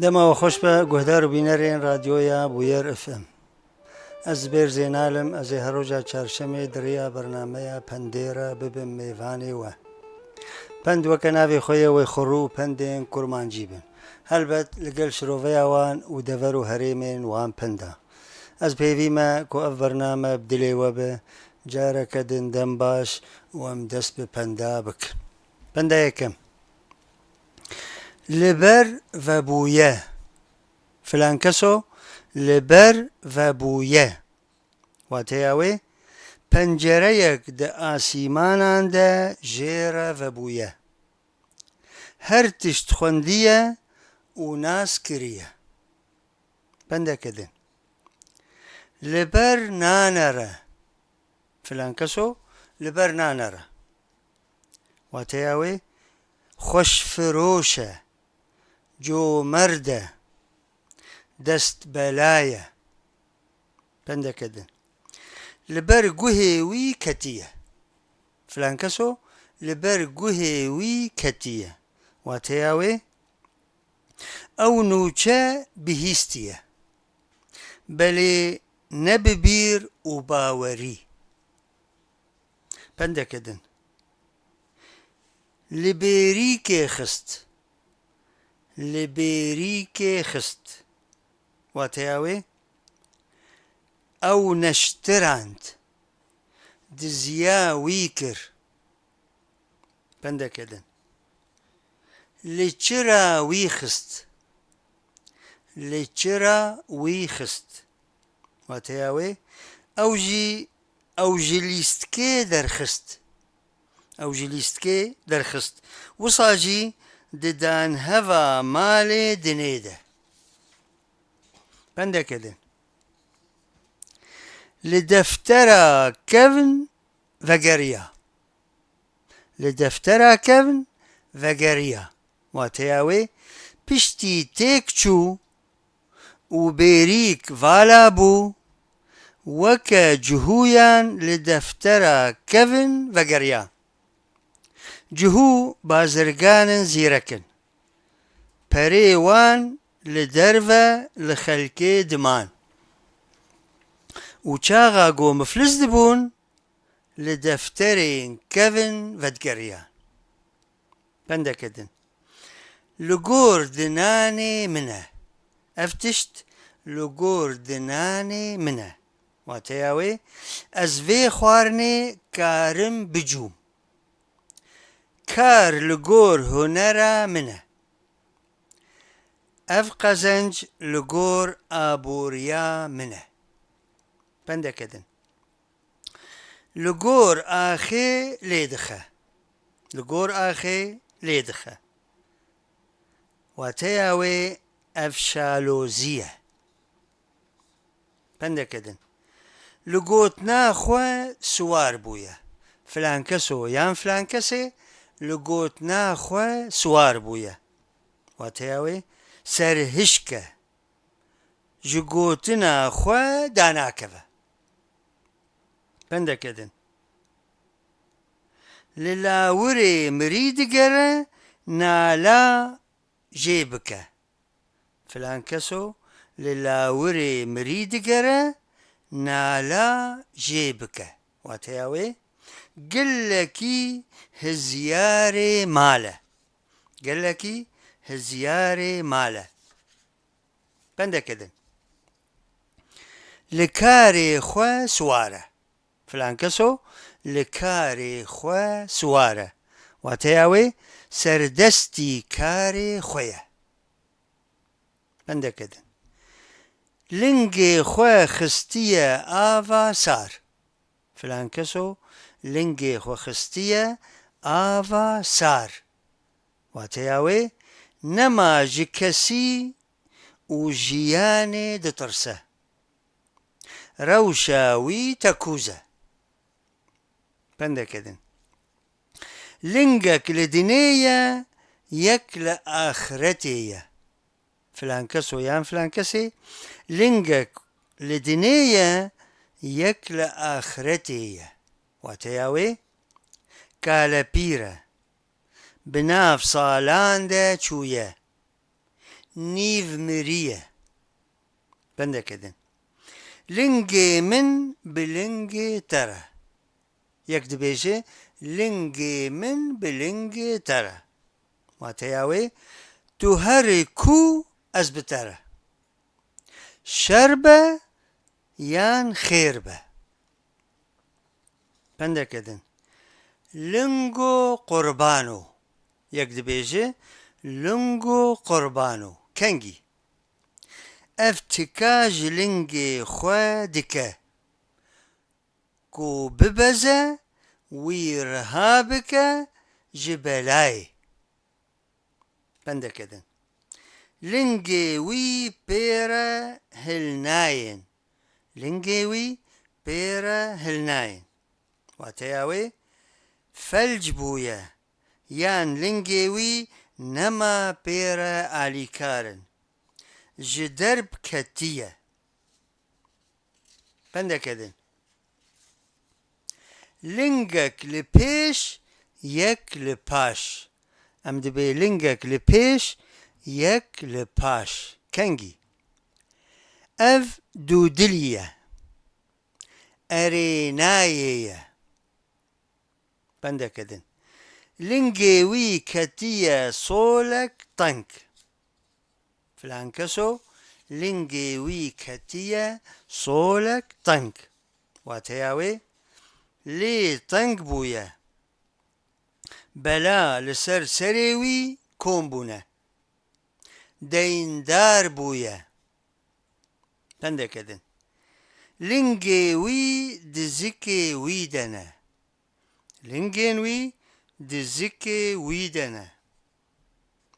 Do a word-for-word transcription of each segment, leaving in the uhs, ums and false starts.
Dema we xweş be, guhdar û bînerên Radyoya Bûyer F M. Ez Zibêr Zênal im, ez ê her roja çarşemê di riya bernameya Pendê re bibim mêvanê we. Pend weke navê xwe ye, wê xurû û pendên kurmancî bin. Helbet li gel şiroveya wan û dever û herêmên wan penda. Ez pêvî me ku ev bername bi dilê we be, careke din dem baş û em dest bi penda bikin. Penda yekem. Li ber vebûye. Filan keso li ber vebûye. Wateya wê, pencereyek di asîmanan de jê re vebûye. Her tişt xwendiye û nas kiriye. Pendeke din. Li ber nane re. Filan keso li ber nane re. Wateya wê, xweşfiroş e, comerd e, destbela ye. Pendeke din. Li ber guhê wî ketiye. Filan keso li ber guhê wî ketiye. Wateya wê, ew nûçe bihîstiye. Belê ne bi bîr û bawerî. Pendeke din. Li bêrîkê xist. Li bêrîkê xist. Wateya wê, ew neştirand. Diziya wî kir. Pendeke din. Li çira wî xist. Li çira wî xist. Wateya wê, ew jî, ew ji lîstikê derxist. Ew ji lîstikê derxist. Wisa jî di danheva malê dinê de. Pendeke din. Li deftera kevn vegeriya. Li deftera kevn vegeriya. Wateya wê, piştî têk çû û bêrîk vala bû, weke cihûyan li deftera kevn vegeriya. Cihû bazirganên zîrek in. Perê wan li derve li xelkê diman. Û çaxa ku miflis dibûn, li defterên kevin vedigeriyan. Pendeke din. Li gor dinanê min e. Ev tişt li gor dinanê min e. Wateya wê, ez vê xwarinê karim bicûm. Kar li gor hunera min e. Ev qezenc li gor aboriya min e. Pendeke din. Li gor axê lê dixe. Li gor axê lê dixe. Wateya wê ev şalozî ye. Pendeke din. Li gotina xwe siwar bûye. Filan keso yan filan kesê li gotina xwe siwar bûye. Wateya wê serhişk e. Ji gotina xwe danakeve. Pendeke din. Li lawirê mirî digere, nala jê bike. Filan keso li lawirê mirî digere, nala jê bike. Wateya wê, gelekî hizyarê mal e. Gelekî hizyarê mal e. Pendeke din. Li karê xwe siwar e. Filan keso li karê xwe siwar e. Wateya wê serdestî karê xwe ye. Pendeke din. Lingê xwe xistiye ava sar. Filan keso lingê xwe xistiye ava sar. Wateya wê nema ji kesî û jiyanê ditirse. Rewşa wî tekûz e. Pendeke din. Lingek li dinê ye, yek li axretê ye. Filan keso yan filan kesê, lingek li dinê ye, yek li axretê ye. Wateya wê, kalepîr e. Bi nav salan de çûye. nîv mirî ye. Bendeke din. Lingê min bi lingê te re. Yek dibêje, lingê min bi lingê te re. Wateya wê, tu herî ku ez bi te re. Şer be yan xêr be. Pendeke din. Lingo qurbano. Yek dibêje, lingo qurbano. Kengî. Ev tika ji lingê xwe dike. Ku bibeze, wî riha bike ji belayê. Pendeke din. Lingê wî pê re hilnayên. Lingê wî pê re hilnayên. Wateya wê, felc bûye, yan lingê wî nema pê re alîkar in. Ji derb ketiye. Pendeke din. Lingek li pêş, yek li paş. Em dibê lingek li pêş, yek li paş. Kengî. Ev dûdilî ye. Erênayê ye. Pendeke din. Lingê wî ketiye solek teng. Filan keso lingê wî ketiye solek teng. Wateya wê, lê teng bûye. Bela li ser serê wî kom bûne. Deyndar bûye. Pendeke din. Lingê wî di zikê wî de ne. Lingên wî di zikê wî de ne.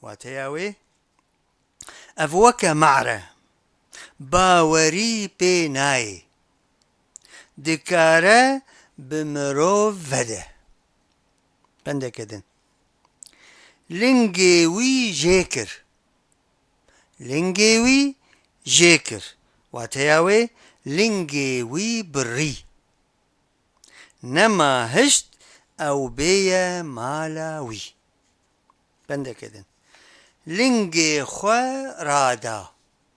Wateya wê, ev weke mar e. Bawerî pê nayê. Dikare bi mirov vede. Pendeke din. Lingê wî jê kir. Lingê wî jê kir. Wateya wê, lingê wî birî. Nema hişt ew bêye mala wî. Pendeke din. Lingê xwe rada.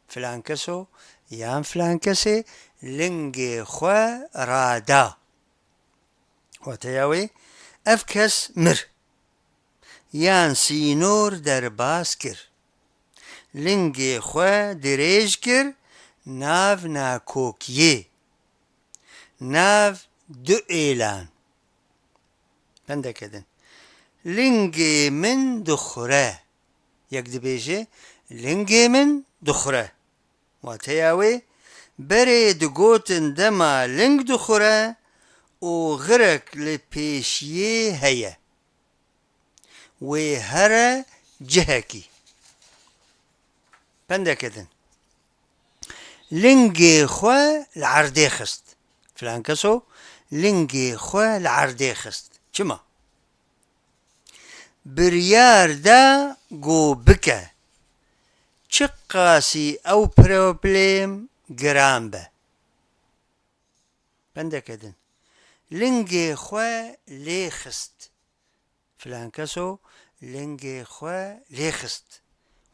Filan keso yan filan kesê lingê xwe rada. Wateya wê, ev kes mir. Yan sînor derbas kir. Lingê xwe dirêj kir nav nakokiyê. Nav du êlan. Pendeke din. Lingê min dixure. Yek dibêje, lingê min dixure. Wateya wê, berê digotin dema ling dixure û xirek li pêşiyê heye. Wê here cihekî. Pendeke din. Lingê xwe li erdê xist. Filan keso lingê xwe li erdê xist. Çima? Biryar da ku bike. Çiqasî ew problem giran be. Pendeke din. Lingê xwe lê xist. Filan keso lingê xwe lê xist.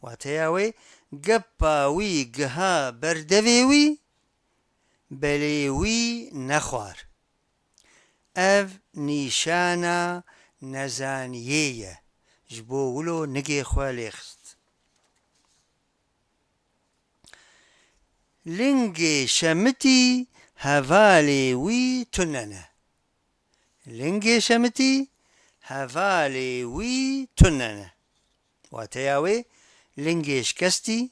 Wateya wê, gepa wî giha ber devê wî, belê wî nexwar. Ev nîşana nezaniyê ye. Ji bo wilo nigê xwe lê xist. Lingê şemitî hevalê wî tune ne. Lingê şemitî hevalê wî tune ne. Wateya wê, lingê şikestî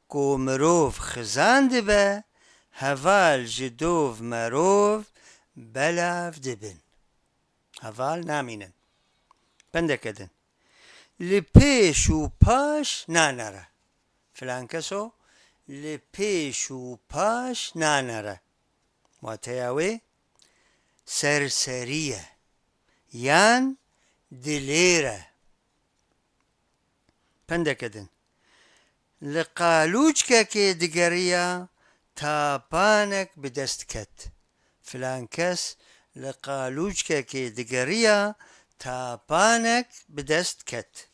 ku mirov xizan dibe, heval ji dov merov belav dibin. Heval namînin. Pendeke din. Li pêş û paş nanere. Filan keso li pêş û paş nanere. Wateya wê serserî ye. Yan dilêr e. Pendeke din. Li qalûçkekê digeriya tapanek bi dest ket. Filan kes li qalûçkekê digeriya tapanek bi dest ket.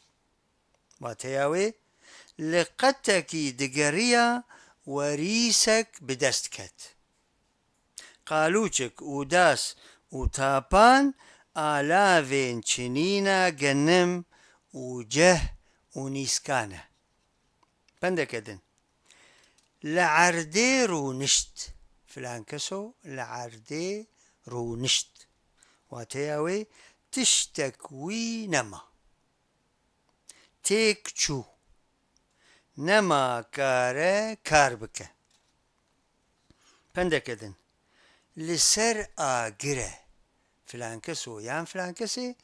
Wateya wê, Li qetekî digeriya werîsek bi dest ket. Qalûçik û das û tapan alavên çinîna genim û ceh û nîskan e. Pendeke din. Li erdê rûnişt. Filan keso li erdê rûnişt. Wateya wê tiştek wî nema. Têk çû. Nema kare kar bike. Pendeke din. Li ser agir e. Filan keso yan filan kesê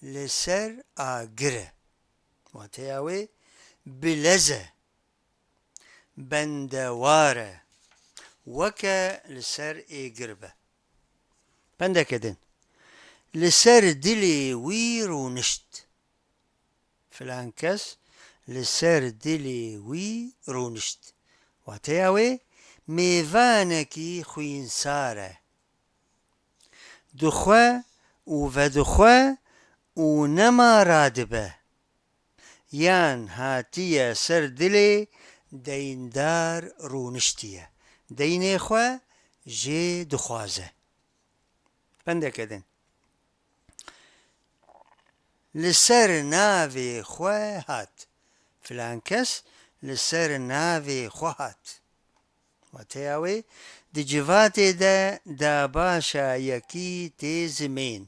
li ser agir e. Wateya wê bilez e. Bendewar e. Weke li ser êgir be. Pendeke din. Li ser dilê wî rûnişt. Filan kes li ser dilê wî rûnişt. Wateya wê mêvanekî xwînsar e. Dixwe û vedixwe û nema radibe. Yan hatiye ser dilê deyndar rûniştiye. Deynê xwe jê dixwaze. Pendeke din. Li ser navê xwe hat. Filan kes li ser navê xwe hat. Wateya wê, di civatê de dabaşa yekî tê zimên.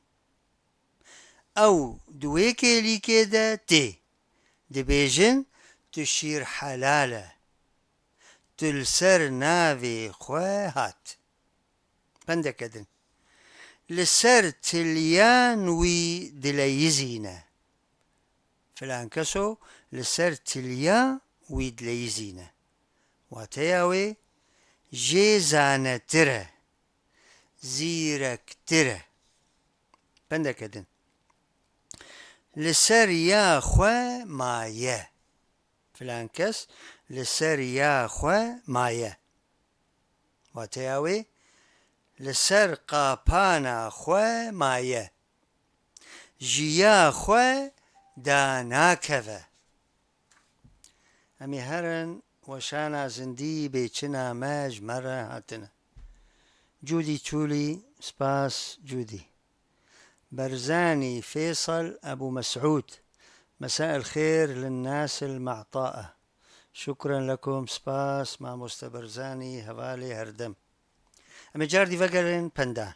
Ew di wê kêlîkê de tê. Dibêjin, tu şîr helal e. Tu li ser navê xwe hat. Pendeke din. Li ser tilyan wî dileyizîne. Filan keso li ser tilya wî dileyizîne. Wateya wê jê zanetir e, zîrektir e. Pendeke din. Li ser ya xwe maye. Filan kes li ser ya xwe maye. Wateya wê, li ser qapana xwe maye. Ji ya xwe danakeve. Em ê herin weşana zindî bê çina me ji me re hatine. Cûdî Çûlî, spas Cûdî. Berzanî Fêsal Ebû Mesûd. Mesael xêr linnas el me'tae. Şukren lekum, spas, mamoste Berzanî, hevalê herdem. Em ê car dî vegerin pendan.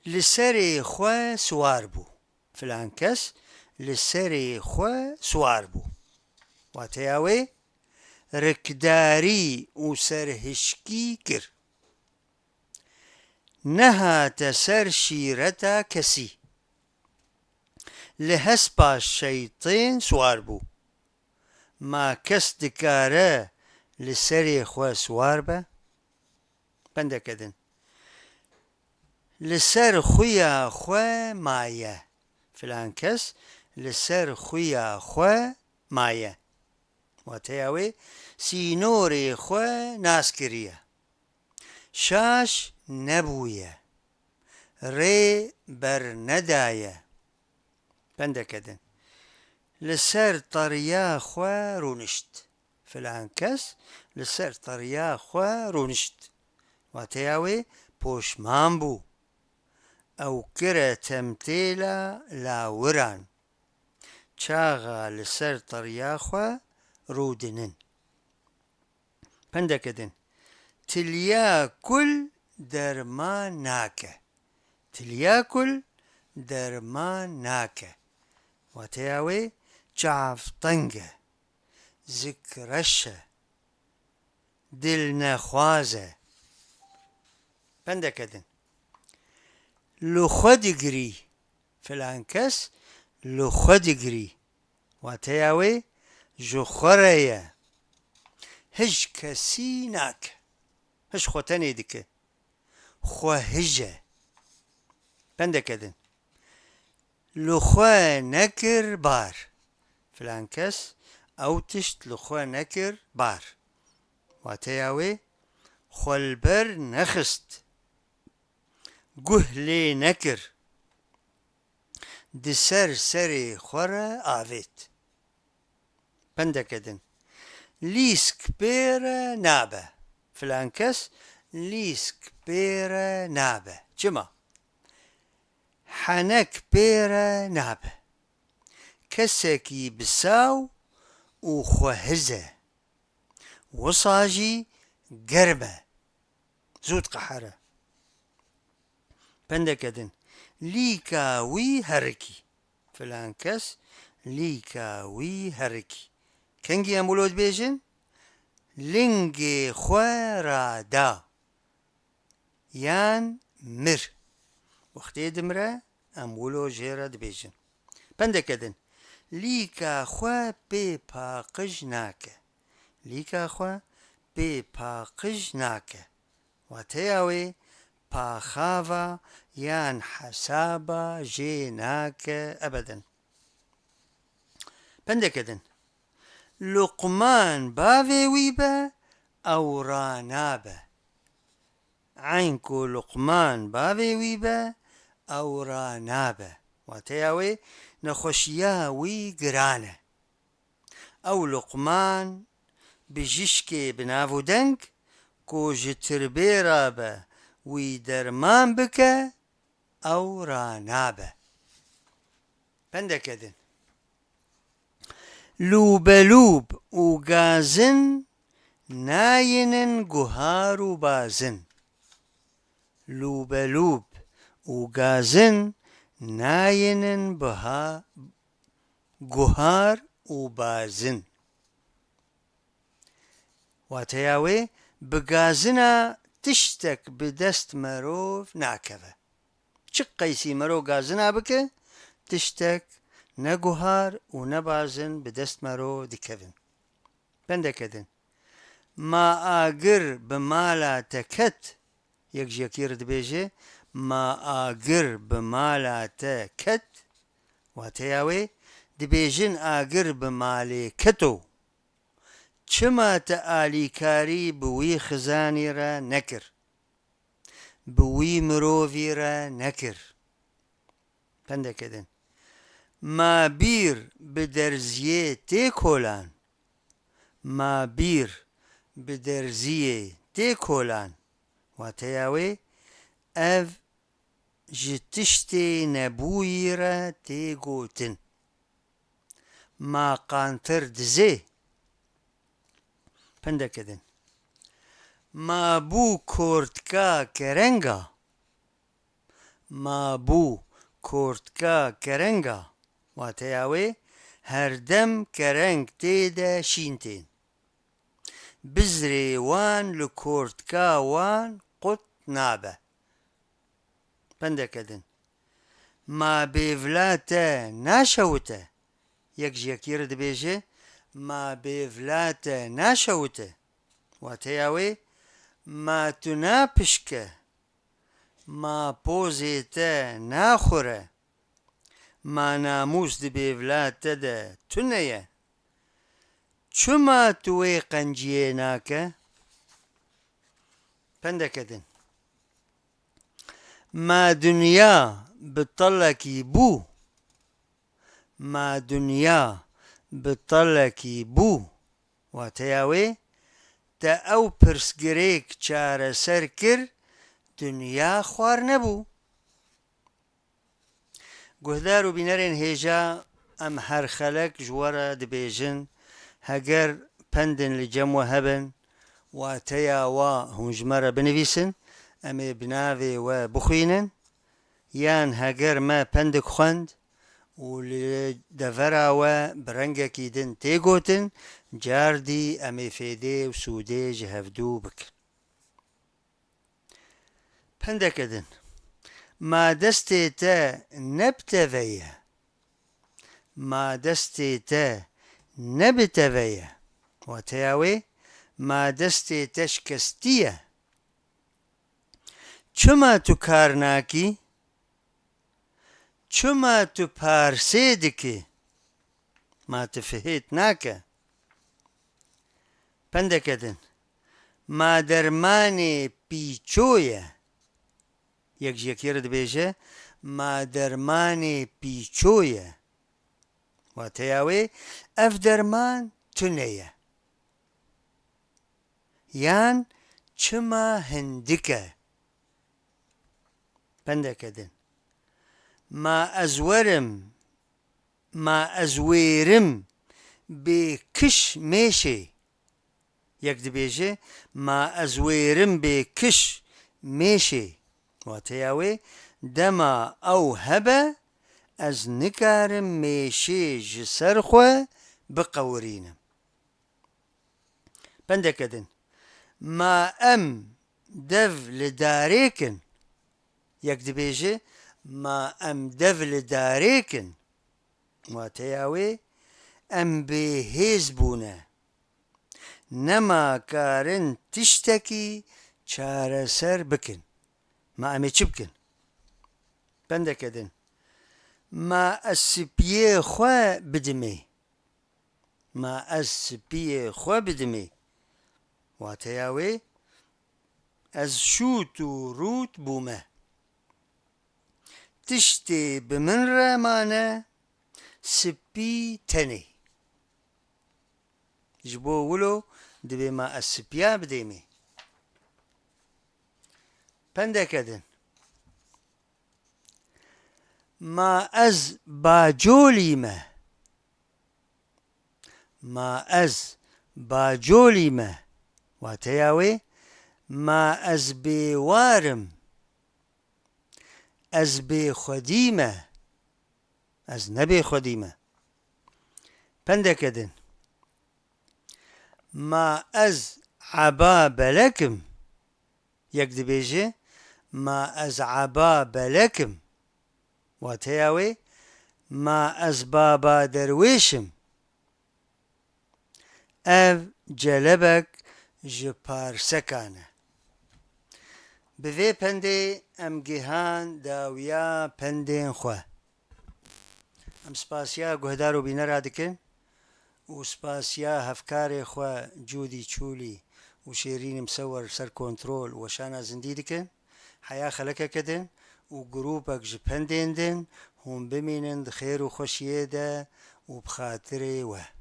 Li serê xwe siwar bû. Filan kes li serê xwe siwar bû. Wateya wê, rikdarî û serhişkî kir. Nehate ser şîreta kesî. Li hespa şeytên siwar bû. Ma kes dikare li serê xwe siwar be? Pendeke din. Li ser xuya xwe maye. Filan kes li ser xuya xwe maye. Wateya wê, sînorê xwe nas kiriye. Şaş nebûye. Rê bernedaye. Pendeke din. Li ser teriya xwe rûnişt. Filan kes li ser teriya xwe rûnişt. Wateya wê poşman bû. Ew kire temtêla lawiran. Çaxa li ser teriya xwe rûdinin. Pendeke din. Tilya kul derman nake. Tilya kul derman nake. Wateya wê çav teng e. Zik reş e. Dilnexwaz e. Pendeke din. Li xwe digirî. Filan kes li xwe digirî. Wateya wê ji xwe re ye. Hij kesî nake. Hij xwe tenê dike. Xwe hij e. Pendeke din. Li xwe nekir bar. Filan kes ew tişt li xwe nekir bar. Wateya wê xwe li ber nexist. Guh lê nekir. Di ser serê xwe re avêt. Pendeke din. Lîsk pê re nabe. Filan kes lîsk pê re nabe. Çima? Henek pê re nabe. Kesekî bisaw û xwehiz e. Wisa jî germ e. Zû diqehire. Pendeke din. Lîka wî herikî. Filan kes lîka wî herikî. Kengî em wilo dibêjin? Lingê xwe rada. Yan mir. Wextê dimire, em wilo jê re dibêjin. Pendeke din. Lîka xwe pê paqij nake. Lîka xwe pê paqij nake. Wateya wê paxava yan hesaba jê nake ebeden. Pendeke din. Luqman bavê wî be, ew ranabe. Eyn ku Luqman bavê wî be, ew ranabe. Wateya wê nexweşiya wî giran e. Ew Luqman bijîşkê bi nav û deng ku ji tirbê re be wî derman bike, ew ranabe. Pendeke din. Lûbelûb û gazin nayînin guhar û bazin. Lûbelûb û gazin nayînin biha-, guhar û bazin. Wateya wê, bi gazina tiştek bi dest merov nakeve. Çi qeysî merov gazina bike, tiştek ne guhar û ne bazin bi dest merov dikevin. Pendeke din. Ma agir bi mala te ket, yek ji yekî re dibêje, ma agir bi mala te ket, wateya wê, dibêjin agir bi malê keto. Çima te alîkarî bi wî xizanî re nekir? Bi wî mirovî re nekir? Pendeke din. Ma bîr bi derziyê tê kolan. Ma bîr bi derziyê tê kolan. Wateya wê, ev ji tiştê nebûyî re tê gotin. Ma qantir dizê. Pendeke din. Ma bû kortka kerenga. Ma bû kortka kerenga. Wateya wê, herdem kereng tê de şîn tên. Bizrê wan li kortka wan qut nabe. Pendeke din. Ma bêvla te naşewite. Yek ji yekî re dibêje, ma bêvla te naşewite. Wateya wê, ma tu napişke. Ma pozê te naxure. Ma namûs di bêvla te de tune ye. Çima tu wê qenciyê nake? Pendeke din. Ma dinya bi telekî bû. Ma dinya bi telekî bû. Wateya wê, te ew pirsgirêk çareser kir, dinya xwar nebû. Guhdar û bînerên hêja, em her xelek ji we re dibêjin, heger pendin li cem we hebin, wateya wa hûn ji me re binivîsin, em ê bi navê we bixwînin, yan heger me pendik xwend û li devera we bi rengekî din tê gotin, cardî em ê fêdê û sûdê ji hevdû bikin. Pendeke din. Ma destê te ne bi te ve ye. Ma destê te ne bi te ve ye. Wateya wê, ma destê te şikestî ye. Çima tu kar nakî? Çima tu parsê dikî? Ma tu fihêt nake? Pendeke din. Ma dermanê pîço ye. Yek ji yekê re dibêje, ma dermanê pîço ye. Wateya wê, ev derman tune ye. yan çima hindik e? Pendeke din. Ma ez werim, ma ez wêrim bê kiş mêşê. Yek dibêje, ma ez wêrim bê kiş mêşê. Wateya wê, dema ew hebe, ez nikarim mêşê ji ser xwe biqewirînim. Pendeke din. Ma em dev li darê kin. Yek dibêje, ma em dev li darê kin. Wateya wê, em bêhêz bûne. Nema karin tiştekî çareser bikin. Ma em ê çi bikin? Pendeke din. Ma ez spiyê xwe bidimê. Ma ez spiyê xwe bidimê. Wateya wê, ez şût û rût bûme. Tiştê bi min re mane, spî tenê. Ji bo wilo dibê ma ez spiya bidêmê. Pendeke din. Ma ez bacolî me. Ma ez bacolî me. Wateya wê, ma ez bêwar im. Ez bêxwedî me. Ez ne bêxwedî me. Pendeke din. Ma ez eba belek im. Yek dibêje, ma ez eba belek im. Wateya wê, ma ez baba derwêş im. Ev celebek ji parsekan e. Bi vê pendê em gihan dawiya pendên xwe. Em spasiya guhdar û bînera dikin û spasiya hevkarê xwe Cûdî Çûlî û Şêrîn Msewer ser kontrol û weşana zindî dikin. Heya xelekeke din û grûpek ji pendên din hûn bimînin di xêr û xweşiyê de û bi xatirê we.